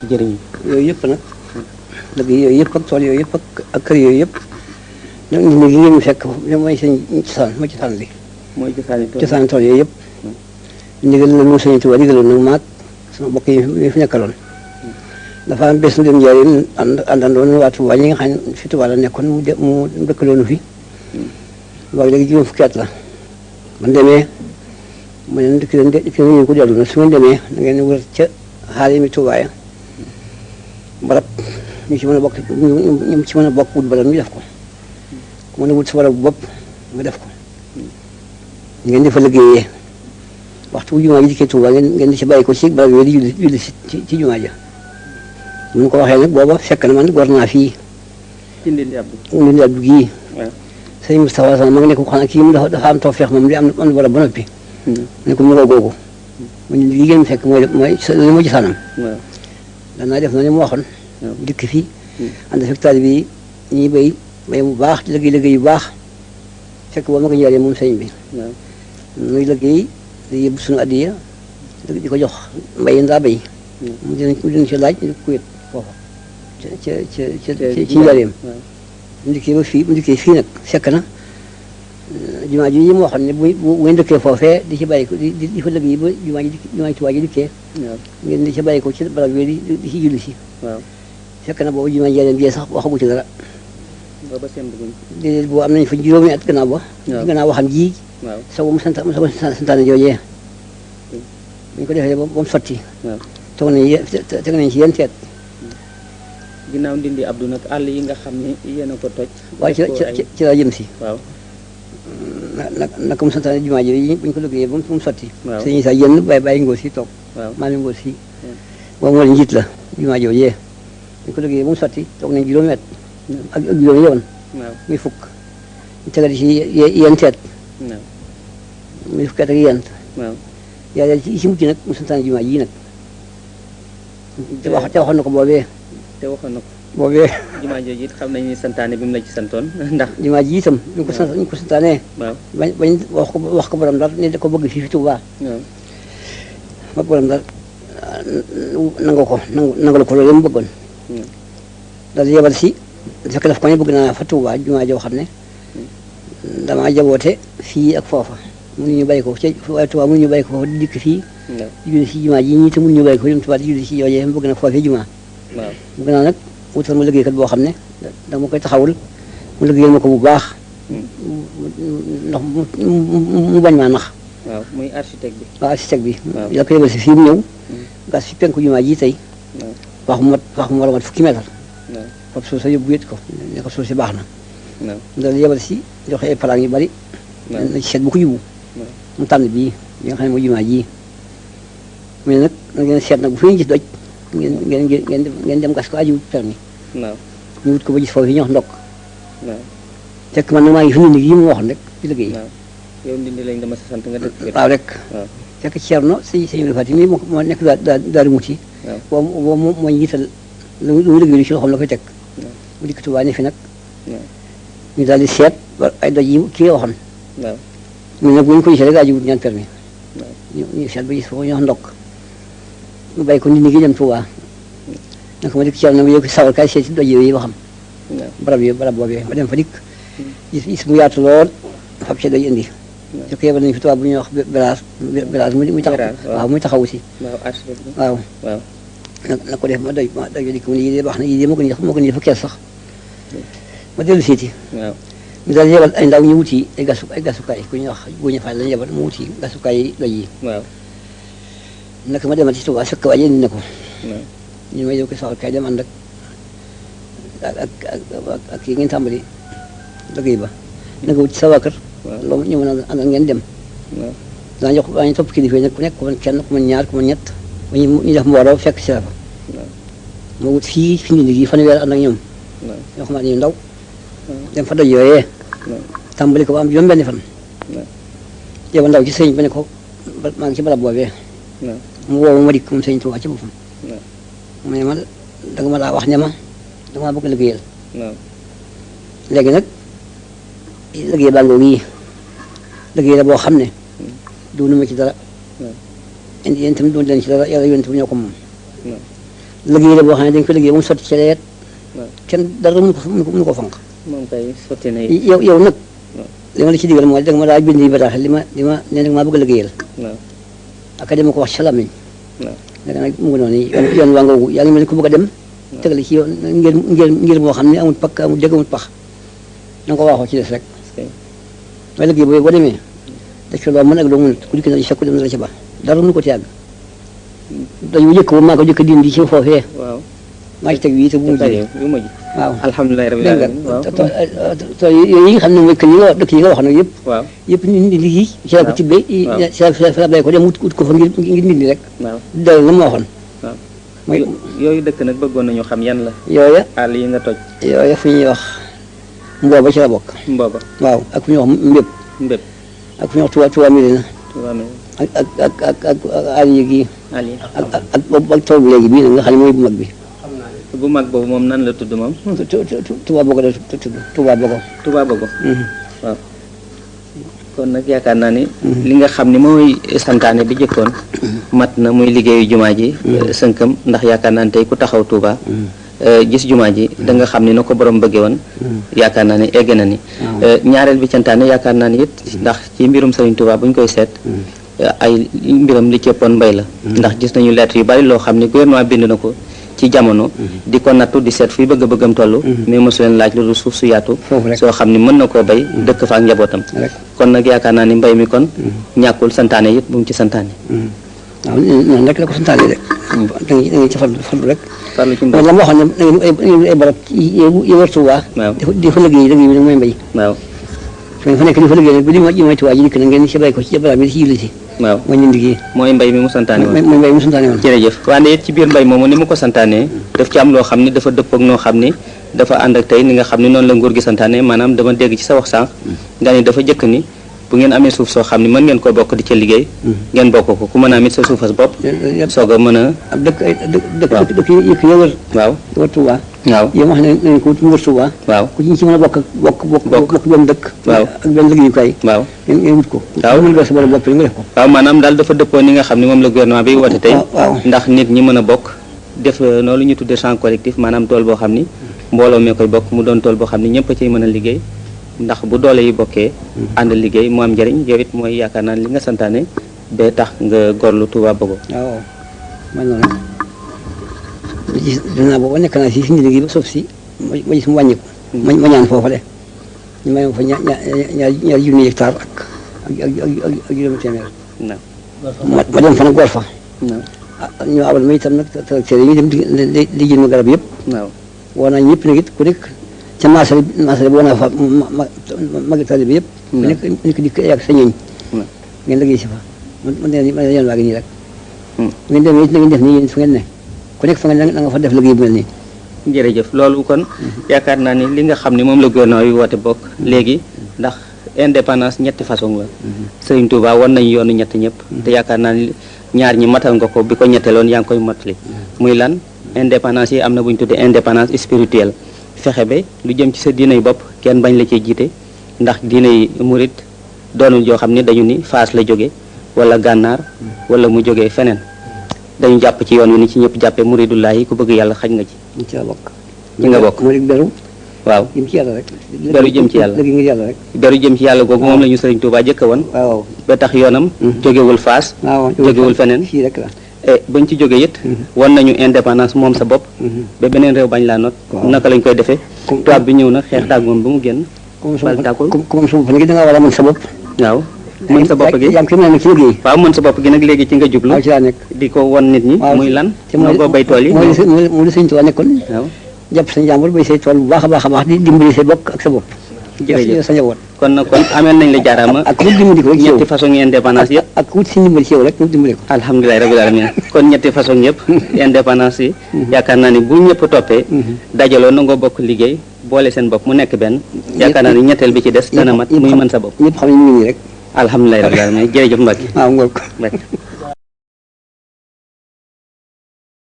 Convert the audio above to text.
jëriñ yooyu yëpp nag dëgg yooyu yëpp ak tool yooyu yëpp ak kër yooyu yëpp nag nit ñi li ngeen fekk mooy seen cosaan mooy cosaan li mooy cosaan tool yooyu yëpp ndigal la mu sëñ Tuubaa digaloon nag maag sama mbokk yi fi nekkaloon dafa am bés mu dem njëriñ àndandoon waa Tuubaa ñi nga xam ne fi Tuubaa la nekkoon mu dëkkaloonu fi waaye léegi juróom fukki at la man demee ma ne dikk leen ko dellu na su ngeen demee da ngeen wër ca xaal yi mi Tuubaa ya barab ñu ci mën a bokk ñu ci mën a bokk wut barab ñu def ko ku mën a wut sa barab bopp nga def ko ngeen di fa liggéeyee waxtu bu jumaa ji dikkee Tuubaa ngeen di ci bàyyi ko ci barab yooyu di julli ci jumaa ja mun ko waxee nag booba fekk na man gor naa fii ci Ndindi Abdu gii sëñ Moustapha Sall ma nga ne ko xam ne kii mu dafa am tawfeex moom di am barab ba noppi ne ko mu ko googu mu ne li ngeen fekk mooy li ma gisaanam danaa def na ni mu waxoon dikk fii ànd fekk taalibe yi ñuy béy bu baax di liggéey yu baax fekk boobu ma ko njëriñ moom sëñ bi muy liggéey di yóbbu suñu addiya di ko jox mbay ndaa béy mu dinañ ci laaj ku wét foofa ci njëriñam bu ndikkee fii nag fekk na jumaa ji yi mu waxoon ne bu ngeen dëkkee foofee di ci bàyyi ko di fa liggéey ba jumaa ji Tuubaa ji dikkee ngeen di ci bàyyi ko ci barab yooyu di ci julli si fekk na boobu jumaa njëriñ bi sax waxagu ci dara déedéet boo am nañ fa juróomi at gannaaw waxam ji sago mu santaane joojee buñ ko defee ba mu sotti teg nañ ci yenn teet ginnaaw Ndindi Abdou nag àll yi nga xam ne yéen a ko toj waaye ci laa jëm si naka mu santaane jumaa ji buñ ko liggéeyee ba mu sotti sëñ Isaa yenn bàyyi ngóor si toog maa ngi ngóor si boobu moo njiit la jumaa joojee buñ ko liggéeyee ba mu sotti toog nañ juróomi at ak juróomi yoon muy fukk ñu tegati ci yenn teet muy fukki at ak yent yàlla ci mujj nag mu santaane jumaa ji nag te waxoon na ko boobee jumaa jooju it xam nañu ni santaane bi mu la ci santoon ndax jumaa ji itam ñu ko santaanee bañ wax ko borom Ndar ne da ko bëgg fii fi Tuubaa ba borom Ndar nangal ko loolu mu bëggoon daal yebal si fekk daf ko ne bëgg naa fa Tuubaa jumaa joo xam ne damaa jaboote fii ak foofa mënuñu bàyyi ko waaye Tuubaa mënuñu bàyyi ko di dikk fii di julli si jumaa ji ñii te mënuñu bàyyi ko dem Tuubaa di julli si joojee bëgg na foofee jumaa bëgg naa nag wutal ma liggéeykat boo xam ne dama koy taxawul mu liggéeyal ma ko bu baax ndax mu bañ maa nax muy architecte bi architecte bi la ko yebal si fii mu ñëw gas fi penku jumaa ji tey wax mu war a mat fukki mètre fop suuf sa yóbbu wét ko ne ko suuf si baax na dal yebal si joxe ay plan yu bari na ci seet bu ko yiwu mu tànn bii yi nga xam ne mooy jumaa ji mais nag na ngeen seet nag bu fi ñu gis doj ngeen dem gas ko aji wut permis ñu wut ko ba gis foofu yi ñu wax ndokk fekk man nag maa ngi fi Ndindi yi mu waxoon rek ci liggéey yow Ndindi lañ dama sa sant nga dëkk waaw rek fekk Ceerno sëñ Fati mi moo nekk Daaru Muti boobu moo njiital lu mu liggéey lu ci loxoom la koy teg mu dikk Tuubaa ne fi nag ñu daal di seet ay doj yi kii waxoon ñu nag bu ñu ko gisee rek aji wut ñaan permis ñu seet ba gis foofu ñu wax ndokk mu bàyyi ko Ndindi gi dem Tuubaa naka ma dikk Ceerno ma yow ko sawal kaay seet si doj yooyu waxam barab boobee ma dem fa dikk gis mu yaatu lool fab ci doj indi su ko yebal nañu fi Tuubaa bu ñuy wax bérage muy taxawu si waaw na ko def ma doj dikk mu ne yii de baax na yii de moo ko nii fa kees sax ma dellu siiti ñu daal yebal ay ndaw ñu wuti ay gasukaay ku ñuy wax Góoña Faal lañu yebal mu wuti gasukaay yi doj yi naka ma demal ci Tuubaa fekk waaye indi na ko ñu may yow ko saxal kay dem ànd ak kii ngeen tàmbali liggéey ba naka wut ci sa waa kër loolu ñu mën a àndal ngeen dem daa jox waa ñu topp kilifa yi nag ku nekk ku mën kenn ku mën ñaar ku mën ñett ñu def mbooloo fekk si la fa ma wut fii fi Ndindi gi fanweer ànd ak ñoom ñoo xamante ñu ndaw dem fa doj yooyee tàmbali ko ba am juróom benn fan yow ndaw ci sëñ ba ne ko maa ngi ci barab boobee mu woo ma dikk moom sëñ Tuubaa ci boppam mu ne ma danga ma daa wax ne ma dama bëgg liggéeyal léegi nag liggéey baa ngoo gii liggéey la boo xam ne doonu ma ci dara indi yéen tamit doon leen ci dara yàlla yonent bi ñoo ko moom liggéey la boo xam ne dañ ko liggéey ba mu sotti ci leet waaw kenn dara mënu ko fanq moom kay sotti na yow nag li ma la ci digal mooy danga ma daa bind yi bataax li ma nee nag maa bëgg a liggéeyal waaw aka dama ko wax ci làmmiñ waaw nag nag mu ngi noonu yoon waa ngoogu yaa ngi mel ni ku bëgg a dem tegal ci yoon ngir moo xam ne amul pakk amul dégg amul pax na nga ko waxoo ci des rek waaye liggéey boobu boo demee def ci loo mën ak loo mënut ku dikk na ci sakku dem na la ci ba dara mënu ko ci yàgg dañu jëkk ba maa ko jëkk dindi ci foofee waaw maa ci teg wii te bu mujj waaw alhamdulilah rabbil alamin waaw tool yooyu yi nga xam ne mooy kër yi nga wax dëkk yi nga wax nag yëpp waaw yëpp nit ñi liggéey ci la ko tibbee ci la bay ko dem wut ko fa ngir nit ñi rek waaw dal na ma waxoon waaw mooy yooyu dëkk nag bëggoon nañu xam yan la yooya àll yi nga toj yooya fu ñuy wax mbooba ci la bokk mbooba waaw ak fu ñuy wax mbépp mbépp ak fu ñuy wax Touba Mérina ak àll yi gii ak tool bi léegi bii nag nga xam ne mooy bu mag bi bu mag boobu moom nan la tudd moom Touba Bogo la tudd Touba Bogo Touba Bogo waaw kon nag yaakaar naa ni li nga xam ni mooy santaane bi jëkkoon mat na muy liggéeyu jumaa ji sënkam ndax yaakaar naa ni tey ku taxaw Touba gis jumaa ji da nga xam ni na ko borom bëggee woon yaakaar naa ni egg na ni ñaareel bi cantaane yaakaar naa ni it ndax ci mbirum Serigne Touba bu ñu koy seet ay mbiram li ci ëppoon mbay la ndax gis nañu lettre yu bari loo xam ni gouvernement bind na ko ci jamono di ko nattu di seet fuy bëgg-bëggam toll mais mosu leen laaj loolu suuf su yaatu soo xam ni mën na koo bay dëkk fa ak njabootam kon nag yaakaar naa ni mbay mi kon ñàkkul santaane it bu mu ci santaane waaw noonu rek la ko santaane de da ngay ci farlu rek farlu ci mbay la ma waxoon ne ay barab yi wër Tuubaa di fa liggéey bi nag mooy mbay waaw fa nekk di fa liggéey nag bu di mooy Tuubaa ji dikk na ngeen ci bay ko ci barab bi di ci yulli si waaw mooy ñu liggéey mooy mbay mi mu santaane woon mooy mbay mi mu santaane woon jërëjëf wante it ci biir mbay moomu ni mu ko santaane daf ci am loo xam ni dafa dëpp ak noo xam ni dafa ànd ak tey ni nga xam ni noonu la nguur gi santaane maanaam dama dégg ci sa wax sànq nga ni dafa jëkk ni bu ngeen amee suuf soo xam ni mën ngeen ko bokk di ca liggéey ngeen bokk ko ku mën a amit sa suufas bopp soog a mën a ab dëkk yi ko wër waaw wër Tuubaa waaw yow wax nañ ko wër Tuubaa waaw ku ci mën a bokk benn dëkk waaw ak benn liggéeyukaay waaw ngeen wut ko waaw mën nga sa bopp nga def ko waaw maanaam daal dafa dëppoo ni nga xam ni moom la gouvernement bi woote tey ndax nit ñi mën a bokk def noonu ñu tuddee champ collectif maanaam tool boo xam ni mbooloo mee koy bokk mu doon tool boo xam ni ñëpp a ciy mën a liggéey ndax bu doole yi bokkee ànd liggéey mu am njëriñ yow it mooy yaakaar naa li nga santaane ba tax nga gorlu Touba Bogo waaw man noonu gis dinaa booba nekk naa si liggéey ba suuf si ma gis mu wàññi ko ma ñaan foofa de ñu may ma fa ñaari junni hectare ak juróomi téeméer ma dem fa nag gor fa ñu abal ma itam nag tracteur yi dem di jënd garab yëpp woo naa ñëpp nag it ku nekk ca marché bi woo naa fa magi tali bi yëpp ku nekk dikk yàgg sa ñooñ ngeen liggéey si fa man yéen waa gi nii rek ngeen dem it na ngeen def nii yéen fa ngeen ne ku nekk fa ngeen na nga fa def liggéey bu mel nii jërëjëf loolu kon yaakaar naa ni li nga xam ne moom la gouvernement yi woote bokk léegi ndax indépendance ñetti façon la Serigne Touba wan nañu yoonu ñett ñëpp te yaakaar naa ni ñaar ñi matal nga ko bi ko ñetteloon yaa ngi koy matali muy lan indépendance yi am na bu ñu tuddee indépendance spirituelle fexe ba lu jëm ci sa diinay bopp kenn bañ la ciy jiite ndax diinay murit doonul joo xam ne dañu ni Faas la jóge wala gànnaar wala mu jógee feneen dañu jàpp ci yoon wi ni ci ñëpp jàppee muridullahi ku bëgg yàlla xaj nga ci ci la bokk ci nga bokk murid beru waaw jëm ci yàlla rek beru jëm ci yàlla ngir yàlla rek beru jëm ci yàlla googu moom la ñu Serigne Touba jëkka woon waaw ba tax yoonam jógewul Faas jógewul feneen fii rek la bañ ci jógee it wan nañu indépendance moom sa bopp ba beneen réew bañ laa not naka lañ koy defee tubaab bi ñëw na xeex daag moom ba mu génn bal tàkkul comme sa bopp nag da nga war a mën sa bopp waaw mën sa bopp gi yaa ngi fi mën na ci liggéey waaw mën sa bopp gi nag léegi ci nga jublu waaw ci laa nekk di ko won nit ñi muy lan moo ko bay tool yi mooy li Sëñ Tuubaa nekkoon waaw jàpp sa njàmbur bay say tool bu baax a baax di dimbali say bokk ak sa bopp jërëjëf sa njaboot kon nag kon ameel nañ la jaaraama ak wut dimbali ko rek ci yow ñetti façon indépendance yëpp ak wut si ndimbali ci yow rek wut dimbali ko alhamdulilah rabbil alamin kon ñetti façon yëpp indépendance yi yaakaar naa ni bu ñëpp toppee dajaloo nangoo bokk liggéey boole seen bopp mu nekk benn yaakaar naa ni ñetteel bi ci des dana mat muy mën sa bopp ñëpp xam ne ñu ngi nii rek alhamdulilah rabbil alamin jërëjëf Mbacke waaw ngoor ko